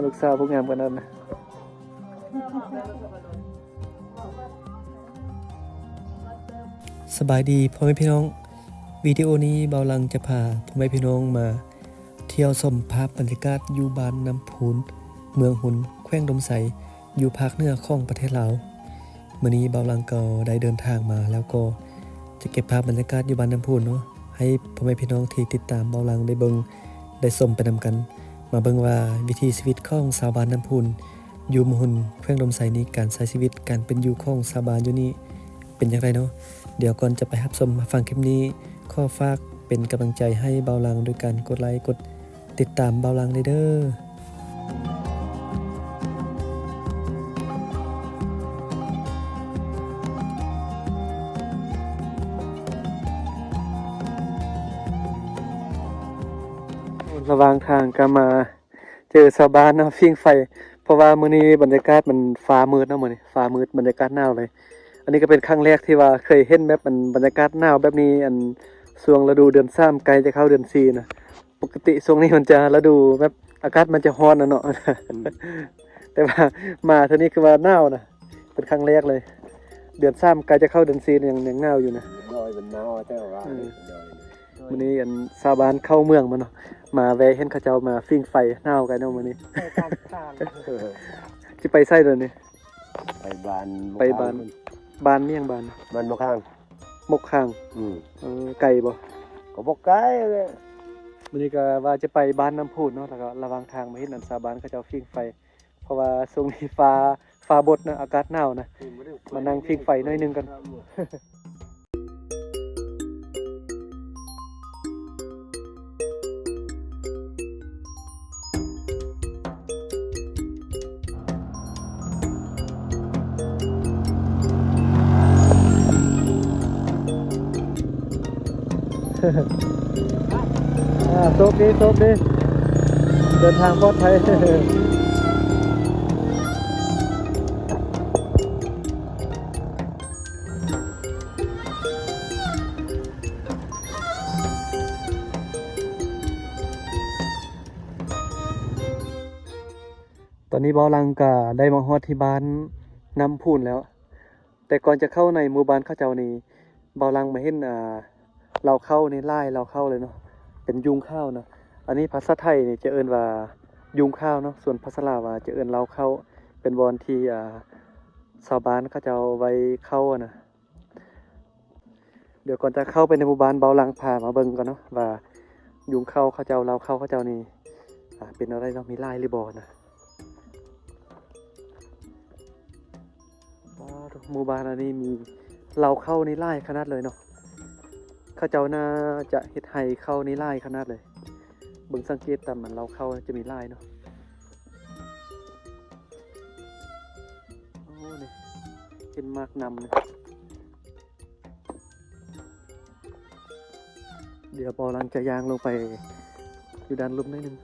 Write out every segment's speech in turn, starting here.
ລູກສາວຜູ້ງາມຂະໜາດນະ. ສະບາຍດີພໍ່ແມ່ພີ່ນ້ອງ, ວິດີໂອນີ້ບ່າວຫຼັງຈະພາພໍ່ແມ່ພີ່ນ້ອງມາທ່ຽວຊົມພາບບັນຍາກາດຢູ່ບ້ານນ້ຳພຸນ ເມືອງຮຸນ ແຂວງອຸດົມໄຊ ຢູ່ພາກເໜືອຂອງປະເທດລາວ. ມື້ນີ້ບ່າວຫຼັງກໍໄດ້ເດີນທາງມາ ແລ້ວກໍຈະເກັບພາບບັນຍາກາດຢູ່ບ້ານນ້ຳພຸນເນາະ ໃຫ້ພໍ່ແມ່ພີ່ນ້ອງທີ່ຕິດຕາມບ່າວຫຼັງໄດ້ເບິ່ງໄດ້ຊົມໄປນຳກັນ. ມາເບິ່ງວ່າວິຖີຊີວິດຂອງຊາວບ້ານນ້ຳພຸນ ຢູ່ເມືອງຮຸນ ແຂວງອຸດົມໄຊນີ້ ການໃຊ້ຊີວິດ ການເປັນຢູ່ຂອງຊາວບ້ານຢູ່ນີ້ເປັນຢ່າງໃດເນາະ. ດຽວກ່ອນຈະໄປຮັບຊົມຮັບຟັງຄລິບນີ້ ຂໍຝາກເປັນກຳລັງໃຈໃຫ້ບ່າວຫຼັງ ໂດຍການກົດໄລ ກົດຕິດຕາມບ່າວຫຼັງແດ່ເດີ. ລະຫວ່າງທາງກໍມາເຈີຊາວບ້ານເນາະ ຜິງໄຟ ເພາະວ່າມື້ນີ້ບັນຍາກາດມັນຟ້າມືດເນາະ ມື້ນີ້ຟ້າມືດ ບັນຍາກາດໜາວເລີຍ. ອັນນີ້ກໍເປັນຄັ້ງແລກທີ່ວ່າເຄີຍເຫັນແບບ ອັນ ບັນຍາກາດໜາວແບບນີ້ ອັນ ຊ່ວງລະດູເດືອນສາມ ໃກ້ຈະເຂົ້າເດືອນສີ່ນະ. ປົກກະຕິຊ່ວງນີ້ມັນຈະລະດູແບບ ອາກາດມັນຈະຮ້ອນນະເນາະ ອືມ ແຕ່ວ່າມາເທື່ອນີ້ຄືວ່າໜາວນະ ເປັນຄັ້ງແລກເລີຍ. ເດືອນສາມໃກ້ຈະເຂົ້າເດືອນສີ່ນະ ຍັງ ຍັງໜາວຢູ່ນະ. ດອຍມັນໜາວແຕ່ວ່າ ອືມ ດອຍ ມື້ນີ້ ອັນ ຊາວບ້ານເຂົ້າເມືອງມາເນາະ ມາແວະເຫັນເຂົາເຈົ້າມາຜິງໄຟ ໜາວກັນເນາະມື້ນີ້. ໄປກາງທາງ ຊິໄປໃສດຽວນີ້? ໄປບ້ານ ໄປບ້ານ ບ້ານຫຍັງ? ບ້ານ ບ້ານໝົກຄາງ ໝົກຄາງ. ອືມ ເອີ ໄກບໍ່? ກໍບໍ່ໄກແຫຼະ. ມື້ນີ້ກໍວ່າຈະໄປບ້ານນ້ຳພຸນເນາະ ແລ້ວກໍລະຫວ່າງທາງມາເຫັນ ອັນ ຊາວບ້ານເຂົາເຈົ້າຜິງໄຟ ເພາະວ່າຊ່ວງນີ້ຟ້າ ຟ້າບົດນະ ອາກາດໜາວນະ ມານັ່ງຜິງໄຟໜ້ອຍໜຶ່ງກ່ອນ. ອ່າ ໂຊກດີ ໂຊກດີ ເດີນທາງປອດໄພ. ຕອນນີ້ບ່າວຫຼັງກະໄດ້ມາຮອດທີ່ບ້ານນ້ຳພຸນແລ້ວ. ແຕ່ກ່ອນຈະເຂົ້າໃນໝູ່ບ້ານເຂົາເຈົ້ານີ້ ບ່າວຫຼັງມາເຫັນ ອ່າ ເລົ້າເຂົ້ານີ້ຫຼາຍ ເລົ້າເຂົ້າເລີຍເນາະ ເປັນຍຸງຂ້າວເນາະ. ອັນນີ້ພາສາໄທນີ້ຈະເອີ້ນວ່າຍຸງຂ້າວເນາະ ສ່ວນພາສາລາວວ່າຈະເອີ້ນເລົ້າເຂົ້າ ເປັນບ່ອນທີ່ ອ່າ ຊາວບ້ານເຂົາເຈົ້າໄວ້ເຂົ້າຫັ້ນນະ. ດຽວກ່ອນຈະເຂົ້າໄປໃນໝູ່ບ້ານ ບ່າວຫຼັງພາມາເບິ່ງກ່ອນເນາະ ວ່າຍຸງເຂົ້າເຂົາເຈົ້າ ເລົ້າເຂົ້າເຂົາເຈົ້ານີ້ ອ່າ ເປັນແນວໃດເນາະ ມີຫຼາຍຫຼືບໍ່ນະ. ວ້າວ ໝູ່ບ້ານອັນນີ້ມີເລົ້າເຂົ້ານີ້ຫຼາຍຂະໜາດເລີຍເນາະ. ເຂົາເຈົ້າໜ້າຈະເຮັດໄຮ່ເຂົ້ານີ້ຫຼາຍຂະໜາດເລີຍ. ເບິ່ງສັງເກດຕາມມັນເລົ້າເຂົ້າຈະມີຫຼາຍເນາະ. ໂອ້ ນີ້ເຫັນໝາກນຳນີ້. ດຽວບ່າວຫຼັງຈະຍ່າງລົງໄປຢູ່ດ້ານລຸ່ມໜ້ອຍໜຶ່ງ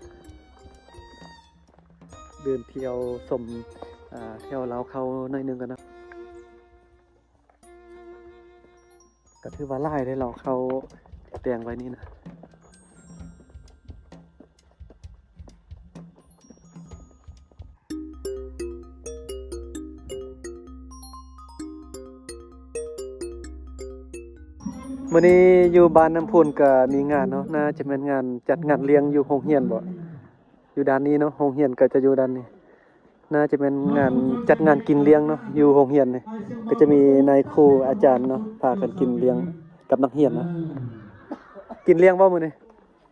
ເດີນທ່ຽວຊົມ ອ່າ ແຖວເລົ້າເຂົ້າໜ້ອຍໜຶ່ງກ່ອນເນາະ. ກໍຖືວ່າຫຼາຍເດ້ເລົ້າເຂົ້າທີ່ແຕ່ງໄວ້ນີ້ນະ. ມື້ນີ້ຢູ່ບ້ານນ້ຳພຸນກໍມີງານເນາະ ໜ້າຈະແມ່ນງານຈັດງານລ້ຽງຢູ່ໂຮງຮຽນບໍ ຢູ່ດ້ານນີ້ເນາະ ໂຮງຮຽນກໍຈະຢູ່ດ້ານນີ້. ໜ້າຈະແມ່ນງານ ຈັດງານກິນລ້ຽງເນາະ ຢູ່ໂຮງຮຽນນີ້ ກໍຈະມີນາຍຄູອາຈານເນາະ ພາກັນກິນລ້ຽງກັບນັກຮຽນເນາະ. ກິນລ້ຽງບໍ່ມື້ນີ້?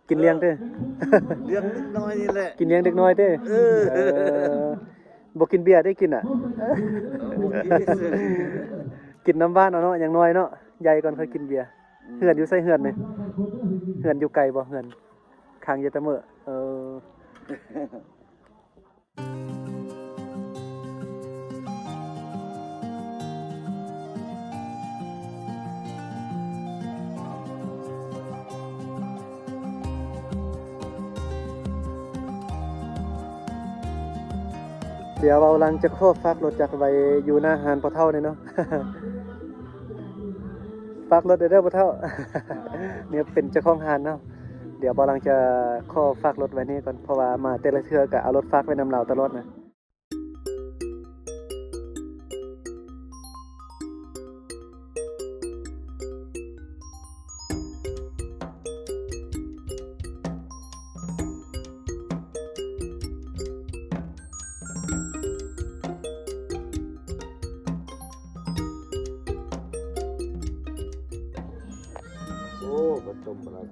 ກິນລ້ຽງເດ້ ລ້ຽງເດັກນ້ອຍນີ້ແຫຼະ ກິນລ້ຽງເດັກນ້ອຍເດ້. ເອີ ເອີ ບໍ່ກິນເບຍໄດ້ກິນນະ ກິນນ້ຳຫວານເອົາເນາະ ຢ່າງໜ້ອຍເນາະ ໃຫຍ່ກ່ອນຄ່ອຍກິນເບຍ. ເຮືອນຢູ່ໃສເຮືອນນີ້? ເຮືອນຢູ່ໄກບໍ່ ເຮືອນ? ຄ້າງຢູ່ຕະເມີ. ເອີ ດຽວເວົ້າຫຼັງຈະຂໍຝາກລົດຈັກໄວ້ຢູ່ໜ້າຮ້ານພໍ່ເຖົ້ານີ້ເນາະ. ຝາກລົດເດີພໍ່ເຖົ້າ ນີ້ເປັນເຈົ້າຂອງຮ້ານເນາະ. ດຽວບ່າວຫຼັງຈະຂໍຝາກລົດໄວ້ນີ້ກ່ອນ ເພາະວ່າມາແຕ່ລະເທື່ອກໍເອົາລົດຝາກໄວ້ນຳລາວຕະຫຼອດນະ. ໂອ້ ມັນຈົມບໍ່ໄດ້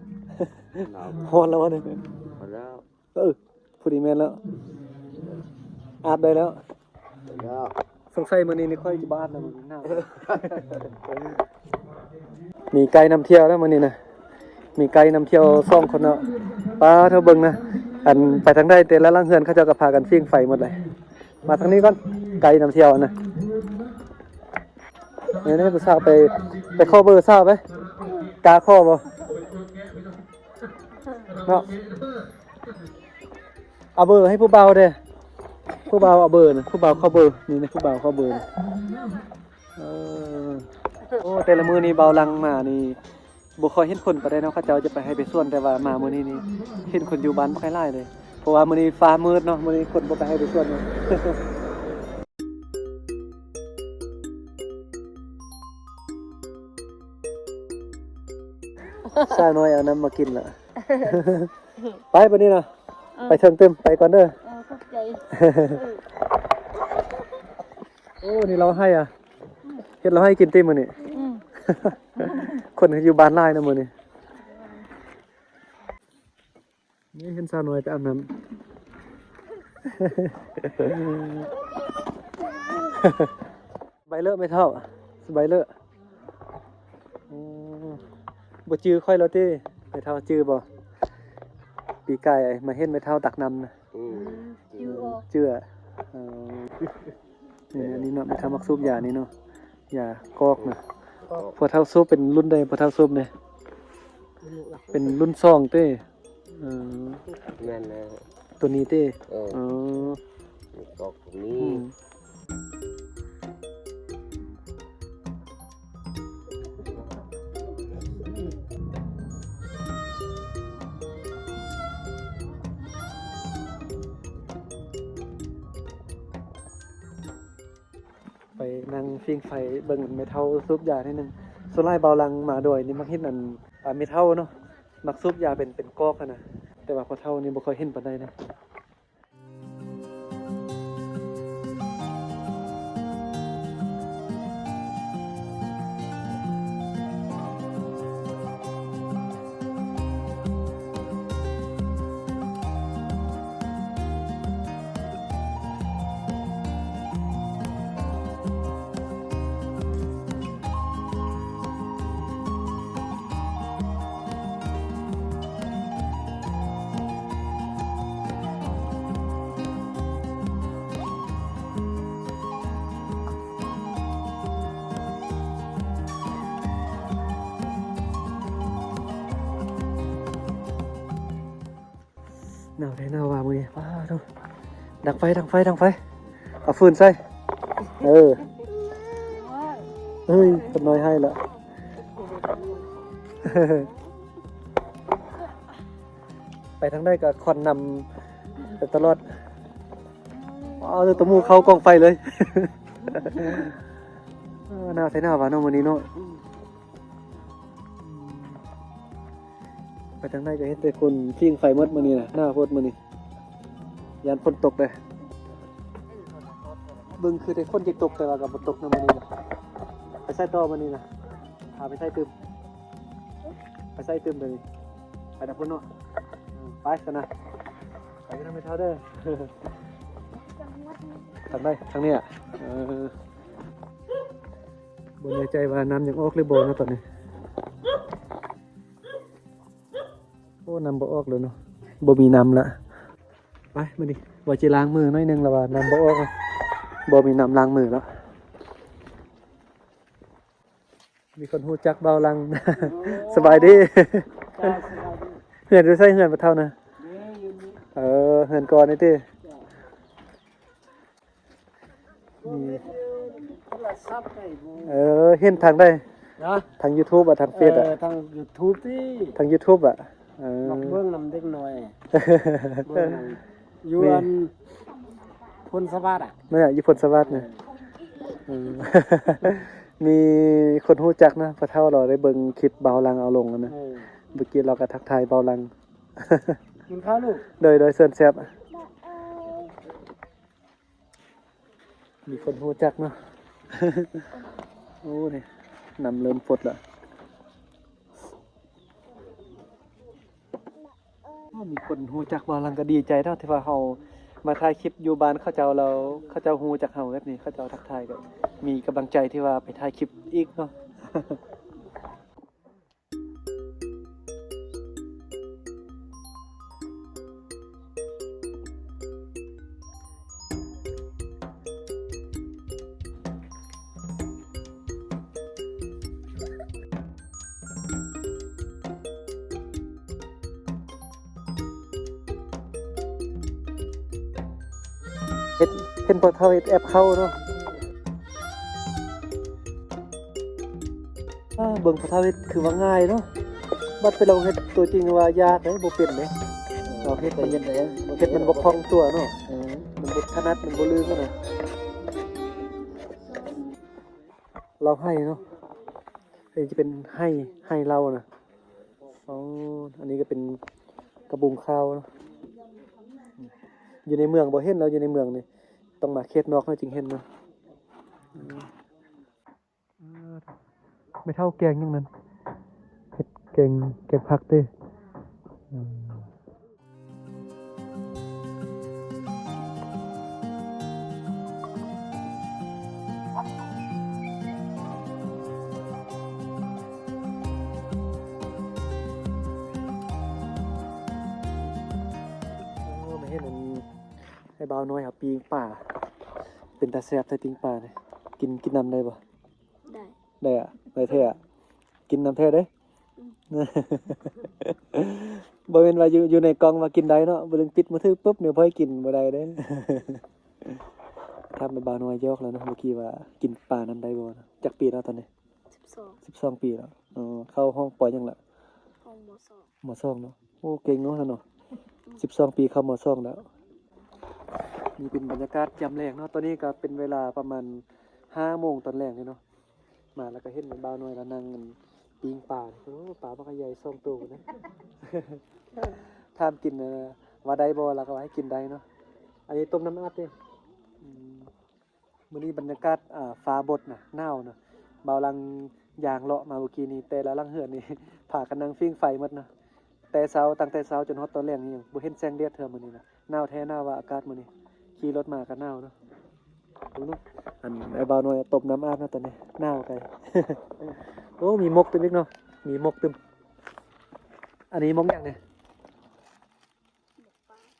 ໜາວ ຮ້ອນແລ້ວວະນີ້ ຮ້ອນແລ້ວ. ເອີ ພໍດີແມ່ນແລ້ວ ອາບໄດ້ແລ້ວ ໄດ້ແລ້ວ. ສົງໄສມື້ນີ້ນີ້ຂ້ອຍຊິບໍ່ອາບແລ້ວ ມື້ນີ້ໜາວ. ມີໄກນຳທ່ຽວແລ້ວມື້ນີ້ນະ ມີໄກນຳທ່ຽວສອງຄົນເນາະ. ປ້າເຮົາເບິ່ງນະ ອັນໄປທາງໃດແຕ່ລະຫຼັງເຮືອນເຂົາເຈົ້າກໍພາກັນຟິງໄຟໝົດເລີຍ. ມາທາງນີ້ກ່ອນ ໄກນຳທ່ຽວນະ. ນີ້ໆ ຜູ້ສາວໄປ ໄປຂໍເບີສາວໄປ ກ້າຂໍບໍ່? ເນາະ ເອົາເບີໃຫ້ຜູ້ບ່າວແດ່ ຜູ້ບ່າວເອົາເບີນະ ຜູ້ບ່າວຂໍເບີ ນີ້ນະ ຜູ້ບ່າວຂໍເບີນະ. ເອີ ໂອ້ ແຕ່ລະມື້ນີ້ບ່າວຫຼັງມານີ້ ບໍ່ຄ່ອຍເຫັນຄົນປານໃດເນາະ ເຂົາເຈົ້າຈະໄປໄຮ່ໄປສວນ ແຕ່ວ່າມາມື້ນີ້ນີ້ເຫັນຄົນຢູ່ບ້ານບໍ່ຄ່ອຍຫຼາຍເລີຍ ເພາະວ່າມື້ນີ້ຟ້າມືດເນາະ ມື້ນີ້ຄົນບໍ່ໄປໄຮ່ໄປສວນເນາະ. ສາວນ້ອຍເອົານ້ຳມາກິນລະ ໄປບາດນີ້ນະ ເອີ ໄປເທິງຕື່ມ ໄປກ່ອນເດີ ເອີ ຂອບໃຈ. ໂອ້ ນີ້ລາວໄຮ່ອະ ເຮັດລາວໄຮ່ກິນຕິມື້ນີ້ ອືມ ຄົນຢູ່ບ້ານຫຼາຍນະມື້ນີ້. ນີ້ເຫັນສາວນ້ອຍໄປອາບນ້ຳ ສະບາຍເລີແມ່ເຖົ້າ ສະບາຍເລີ. ອືມ ບໍ່ຈື່ຂ້ອຍແລ້ວຕິ ແມ່ເຖົ້າຈື່ບໍ່? ປີກາຍມາເຫັນແມ່ເຖົ້າຕັກນ້ຳນະ ອືມ ອືມ ຈື່ອອກ ຈື່ອະ ເອີ. ນີ້ນະ ນີ້ເນາະ ແມ່ເຖົ້າມັກສູບຢານີ້ເນາະ ຢາກອກນະ. ກອກ ພໍ່ເຖົ້າສູບເປັນລຸ້ນໃດ? ພໍ່ເຖົ້າສູບນີ້ເປັນລຸ້ນສອງເຕ? ເອີ ແມ່ນແລ້ວ ໂຕນີ້ເຕ? ເອີ ເອີ ກອກຕົງນີ້ ອືມ. ໄປນັ່ງຟິງໄຟເບິ່ງແມ່ເຖົ້າສູບຢາໜ້ອຍໜຶ່ງ. ສ່ວນຫຼາຍບ່າວຫຼັງມາດອຍນີ້ມັກເຫັນອັນ ອາ ແມ່ເຖົ້າເນາະ ມັກສູບຢາເປັນ ເປັນກອກຫັ້ນນະ ແຕ່ວ່າພໍ່ເຖົ້ານີ້ບໍ່ຄ່ອຍເຫັນປານໃດນະ. ໜາວແທ້ໜາວວ່າມື້ນີ້ ປ້າໂທ້ ດັງໄຟ ດັງໄຟ ດັງໄຟ ເອົາຟືນໃສ່ ເອີ ເຮີ້ຍ ຄົນນ້ອຍໄຫ້ລະ ໄປທາງໃດກໍຄ່ອນນຳໄປຕະຫຼອດ ເອົາແຕ່ໂຕໝູ່ເຂົ້າກອງໄຟເລີຍ ເອີ ໜາວແທ້ໜາວວ່າເນາະ ມື້ນີ້ເນາະ. ໄປທາງໃດກໍເຫັນແຕ່ຄົນຜິງໄຟໝົດມື້ນີ້ນະ ໜາວໂພດມື້ນີ້ ຢ້ານຝົນຕົກເດ້ ເບິ່ງຄືແຕ່ຝົນຊິຕົກ ແຕ່ວ່າກໍບໍ່ຕົກນະມື້ນີ້ນະ. ໄປໃສຕໍ່ມື້ນີ້ນະ ພາໄປໃສຕື່ມ ໄປໃສຕື່ມດຽວນີ້ ໄປນຳພຸ້ນເນາະ ໄປຊັ້ນນະ ໄປນຳແມ່ເຖົ້າເດີ ທາງໃດ ທາງນີ້ອະ ເອີ. ບໍ່ແນ່ໃຈວ່ານ້ຳຍັງອອກຫຼືບໍ່ເນາະຕອນນີ້ ໂອ້ ນ້ຳບໍ່ອອກແລ້ວເນາະ ບໍ່ມີນ້ຳລະ ໄປມື້ນີ້ວ່າຊິລ້າງມືໜ້ອຍໜຶ່ງລະວ່ານ້ຳບໍ່ອອກ ບໍ່ມີນ້ຳລ້າງມືລະ ມີຄົນຮູ້ຈັກບ່າວຫຼັງ ໂອ້ ສະບາຍດີ ເຮືອນຢູ່ໃສ ເຮືອນພໍ່ເຖົ້ານະ ເອີ ເຮືອນກ່ອນນີ້ຕິ ອືມ ເອີ ເຫັນທາງໃດ ນະ ທາງຢູທູບອະ ທາງເຟສອະ ເອີ ທາງຢູທູບຕິ ທາງຢູທູບອະ ເອີ ມັກເບິ່ງນຳເດັກນ້ອຍ ເບິ່ງຢູ່ອັນພົນສະຫວັດອະ ແມ່ນຢູ່ພົນສະຫວັດນະ. ເອີ ເອີ ມີຄົນຮູ້ຈັກນະ ພໍ່ເຖົ້າລາວໄດ້ເບິ່ງຄລິບບ່າວຫຼັງເອົາລົງນະ. ເອີ ເມື່ອກີ້ລາວກໍທັກທາຍບ່າວຫຼັງ. ກິນເຂົ້າລູກ. ໂດຍ ໂດຍ ເຊີນແຊບ. ມີຄົນຮູ້ຈັກເນາະ. ໂອ້ ນີ້ ນ້ຳເລີ່ມຟົດລະ. ໂອ້ ມີຄົນຮູ້ຈັກບ່າວຫຼັງກໍດີໃຈເນາະ ທີ່ວ່າເຮົາມາຖ່າຍຄລິບຢູ່ບ້ານເຂົາເຈົ້າ ແລ້ວເຂົາເຈົ້າຮູ້ຈັກເຮົາແບບນີ້ ເຂົາເຈົ້າທັກທາຍ ກໍມີກຳລັງໃຈທີ່ວ່າໄປຖ່າຍຄລິບອີກເນາະ. ເຮັດ ເຫັນພໍ່ເຖົ້າເຮັດແອັບເຂົ້າເນາະ. ອາ ເບິ່ງພໍ່ເຖົ້າເຮັດຄືວ່າງ່າຍເນາະ ບັດໄປລອງເຮັດຕົວຈິງວ່າຍາກເດ້ ບໍ່ເປັນເດ້. ເຮົາເຮັດມັນ ເຮັດມັນບໍ່ຄ່ອງຕົວເນາະ. ເອີ ມັນບໍ່ຖະໜັດ ມັນບໍ່ລື່ນນະ. ລາວໄຮ່ເນາະ ອັນນີ້ຈະເປັນໄຮ່ ໄຮ່ລາວນະ. ອໍ ອັນນີ້ກໍເປັນກະບຸງຂາວເນາະ. ຢູ່ໃນເມືອງບໍ່ເຫັນ ລາວຢູ່ໃນເມືອງນີ້ ຕ້ອງມາເຂດນອກເຮົາຈຶ່ງເຫັນເນາະ. ອາ ແມ່ເຖົ້າແກງຫຍັງນັ້ນ? ເຮັດແກງ ແກງຜັກຕິ? ອືມ. ໂອ້ ມາເຫັນອັນ ໄອ້ບ່າວນ້ອຍເຮົາປີ້ງປາ ເປັນຕາແຊບແທ້ປີ້ງປານີ້. ກິນ ກິນນຳໄດ້ບໍ່? ໄດ້ ໄດ້ອະ ໄດ້ແທ້ອະ ກິນນຳແທ້ເດ້. ອືມ. ບໍ່ແມ່ນວ່າຢູ່ ຢູ່ໃນກ້ອງວ່າກິນໄດ້ເນາະ ບໍ່ລຶງປິດມືຖືປຶບນີ້ ບໍ່ໃຫ້ກິນບໍ່ໄດ້ເດ້. ຖາມແມ່ບ່າວນ້ອຍຢອກແລ້ວເນາະ ເມື່ອກີ້ວ່າກິນປານຳໄດ້ບໍ່ເນາະ. ຈັກປີແລ້ວຕອນນີ້? ສິບສອງ ສິບສອງປີແລ້ວ. ອໍ ເຂົ້າຫ້ອງ ປ.ຫຍັງລະ? ຫ້ອງ ມ.ສອງ ມ.ສອງ ເນາະ. ໂອ້ ເກັ່ງເນາະ ເນາະ ອືມ ສິບສອງປີເຂົ້າ ມ.ສອງ ແລ້ວ. ນີ້ເປັນບັນຍາກາດຍາມແລງເນາະ ຕອນນີ້ກໍເປັນເວລາປະມານຫ້າໂມງຕອນແລງນີ້ເນາະ. ມາແລ້ວກໍເຫັນແມ່ບ່າວນ້ອຍລາວນັ່ງ ອັນ ປີ້ງປາ. ໂອ້ ປາບັກໃຫຍ່ສອງໂຕພຸ້ນນະ. ຖາມກິນ ເອີ ວ່າໄດ້ບໍ່ ລາວກໍວ່າໃຫ້ກິນໄດ້ເນາະ. ອັນນີ້ຕົ້ມນ້ຳອາດເດ້. ອືມ. ມື້ນີ້ບັນຍາກາດ ອ່າ ຟ້າບົດນະ ໜາວນະ. ບ່າວຫຼັງຍ່າງເລາະມາເມື່ອກີ້ນີ້ ແຕ່ລະຫຼັງເຮືອນນີ້ ພາກັນນັ່ງຟິງໄຟໝົດນະ. ແຕ່ເຊົ້າ ຕັ້ງແຕ່ເຊົ້າຈົນຮອດຕອນແລງນີ້ ຍັງບໍ່ເຫັນແສງແດດເທື່ອມື້ນີ້ນະ. ໜາວແທ້ໜາວວ່າອາກາດມື້ນີ້. ຂີ່ລົດມາກໍໜາວເນາະ. ເບິ່ງເນາະ ອັນ ໄອ້ບ່າວນ້ອຍຕົ້ມນ້ຳອາບເນາະຕອນນີ້. ໜາວໄກ. ໂອ້ ມີໝົກຕື່ມອີກເນາະ. ມີໝົກຕື່ມ. ອັນນີ້ໝົກຫຍັງນີ້?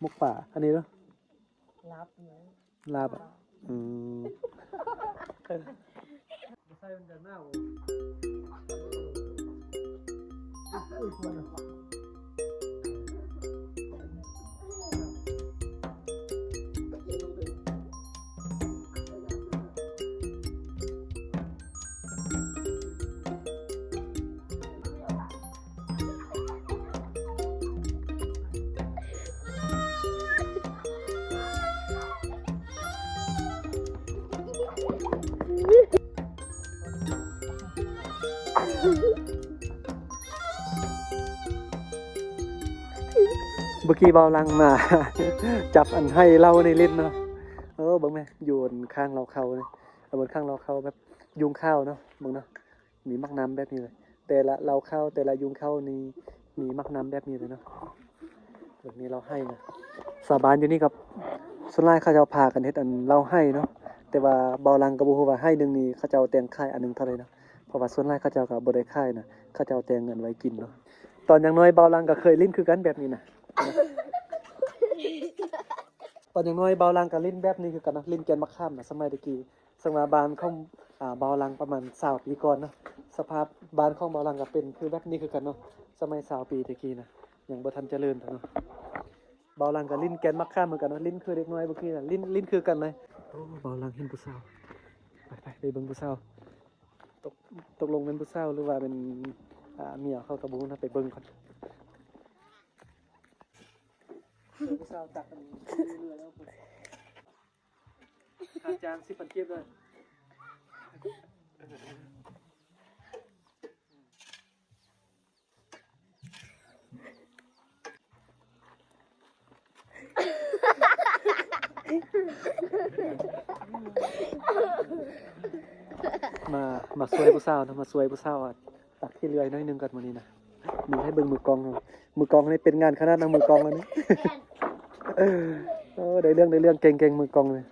ໝົກປາ. ອັນນີ້ເນາະ. ລາບ ລາບອະ. ອືມ. ເມື່ອກີ້ບ່າວຫຼັງມາຈັບອັນໄຮ່ເຫຼົ້າໃນຫຼິ້ນເນາະ. ເອີ ເບິ່ງແມະ ຢູ່ອັນຂ້າງເລົ້າເຂົ້ານີ້ ເອົາເບິ່ງຂ້າງເລົ້າເຂົ້າແບບຍຸງຂ້າວເນາະ ເບິ່ງເນາະ. ມີໝາກນ້ຳແບບນີ້ເລີຍ ແຕ່ລະເລົ້າເຂົ້າ ແຕ່ລະຍຸງເຂົ້ານີ້ມີໝາກນ້ຳແບບນີ້ເລີຍເນາະ. ເບິ່ງນີ້ເລົ້າໄຮ່ນະ ຊາວບ້ານຢູ່ນີ້ກໍສ່ວນຫຼາຍເຂົາເຈົ້າພາກັນເຮັດອັນເລົ້າໄຮ່ເນາະ. ແຕ່ວ່າບ່າວຫຼັງກໍບໍ່ຮູ້ວ່າໄຮ່ໜຶ່ງນີ້ເຂົາເຈົ້າແຕ່ງຂາຍອັນໜຶ່ງເທົ່າໃດເນາະ ເພາະວ່າສ່ວນຫຼາຍເຂົາເຈົ້າກໍບໍ່ໄດ້ຂາຍນະ ເຂົາເຈົ້າແຕ່ງອັນໄວ້ກິນເນາະ. ຕອນຍັງນ້ອຍບ່າວຫຼັງກໍເຄີຍຫຼິ້ນຄືກັນແບບນີ້ນະ. ຕອນຍັງນ້ອຍບ່າວຫຼັງກໍຫຼິ້ນແບບນີ້ຄືກັນເນາະ ຫຼິ້ນແກ່ນໝາກຂາມນະ ສະໄໝແຕ່ກີ້. ເຊິ່ງວ່າບ້ານຂອງ ອາ ບ່າວຫຼັງປະມານຊາວປີກ່ອນເນາະ ສະພາບບ້ານຂອງບ່າວຫຼັງກໍເປັນຄືແບບນີ້ຄືກັນເນາະ ສະໄໝຊາວປີແຕ່ກີ້ນະ ຍັງບໍ່ທັນຈະເລີນເນາະ. ບ່າວຫຼັງກໍຫຼິ້ນແກ່ນໝາກຂາມເໝືອນກັນເນາະ ຫຼິ້ນຄືເດັກນ້ອຍເມື່ອກີ້ນະ ຫຼິ້ນ ຫຼິ້ນຄືກັນເລີຍ. ໂອ້ ບ່າວຫຼັງເຫັນຜູ້ສາວ ໄປ ໄປ ໄປເບິ່ງຜູ້ສາວ. ຕົກ ຕົກລົງແມ່ນຜູ້ສາວ ຫຼືວ່າແມ່ນ ອາ ເມຍເຂົາກໍບໍ່ຮູ້ນະ ໄປເບິ່ງກ່ອນ. ຜູ້ສາວຕັກອັນນີ້ເລື້ອຍໆ ເອົາ ຄ່າຈ້າງສິບພັນກີບເດີ. ມາ ມາຊ່ວຍຜູ້ສາວນະ ມາຊ່ວຍຜູ້ສາວ ຕັກຂີ້ເລື່ອຍໜ້ອຍໜຶ່ງກ່ອນມື້ນີ້ນະ. ມີໃຫ້ເບິ່ງມືກ້ອງເຮົາ ມືກ້ອງນີ້ເປັນງານຂະໜາດນະ ມືກ້ອງອັນນີ້. ໂອ້ ໄດ້ເລື່ອງ ໄດ້ເລື່ອງ ເກັ່ງໆ ມືກ້ອງນີ້.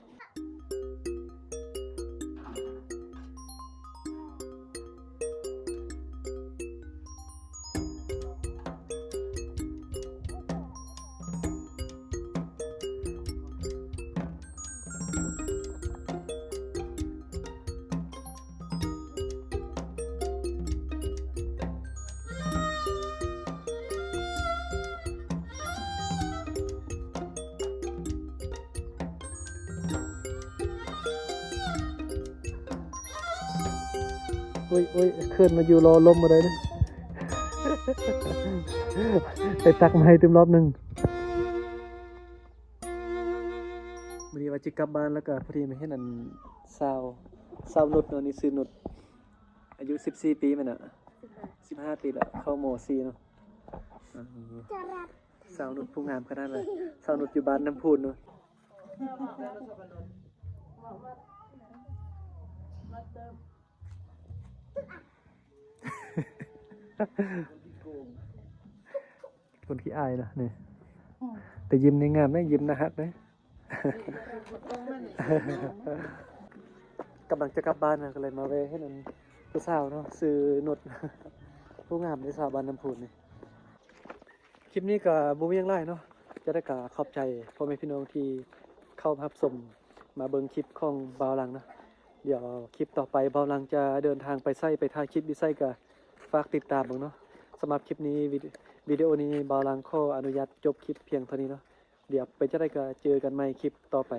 ໂອ້ຍ ໂອ້ຍ ເຂີນມາຢູ່ລໍລົມບໍ່ໄດ້ເດ້. ໄປຕັກມາໃຫ້ຕື່ມລອບໜຶ່ງ. ມື້ນີ້ວ່າຈະກັບບ້ານ ແລ້ວກໍພໍດີມາເຫັນອັນສາວ ສາວນຸດເນາະ ນີ້ຊື່ນຸດ ອາຍຸສິບສີ່ປີແມ່ນນະ ສິບຫ້າປີລະ ເຂົ້າ ມໍສີ່ເນາະ. ເອີ ສາວນຸດຜູ້ງາມຂະໜາດລະ ສາວນຸດຢູ່ບ້ານນ້ຳພຸນເນາະ. ຄົນຂີ້ອາຍນະນີ້ ອືມ ແຕ່ຍິ້ມນີ້ງາມເດ້ ຍິ້ມໜ້າຮັກເດ້. ກຳລັງຈະກັບບ້ານນະ ກໍເລີຍມາແວ່ເຫັນອັນຜູ້ສາວເນາະ ຊື່ນຸດ ຜູ້ງາມເດ້ ສາວບ້ານນ້ຳພຸນນີ້. ຄລິບນີ້ກໍບໍ່ມີຫຍັງຫຼາຍເນາະ ຈະໄດ້ກໍຂອບໃຈພໍ່ແມ່ພີ່ນ້ອງທີ່ເຂົ້າມາຮັບຊົມ ມາເບິ່ງຄລິບຂອງບ່າວຫຼັງເນາະ. ດຽວຄລິບຕໍ່ໄປບ່າວຫຼັງຈະເດີນທາງໄປໃສ ໄປຖ່າຍຄລິບຢູ່ໃສ ກໍຝາກຕິດຕາມເບິ່ງເນາະ. ສຳລັບຄລິບນີ້ ວິ ວິດີໂອນີ້ບ່າວຫຼັງຂໍອະນຸຍາດຈົບຄລິບພຽງເທົ່ານີ້ເນາະ. ດຽວເປັນຈັ່ງໃດກໍເຈີກັນໃໝ່ຄລິບຕໍ່ໄປ.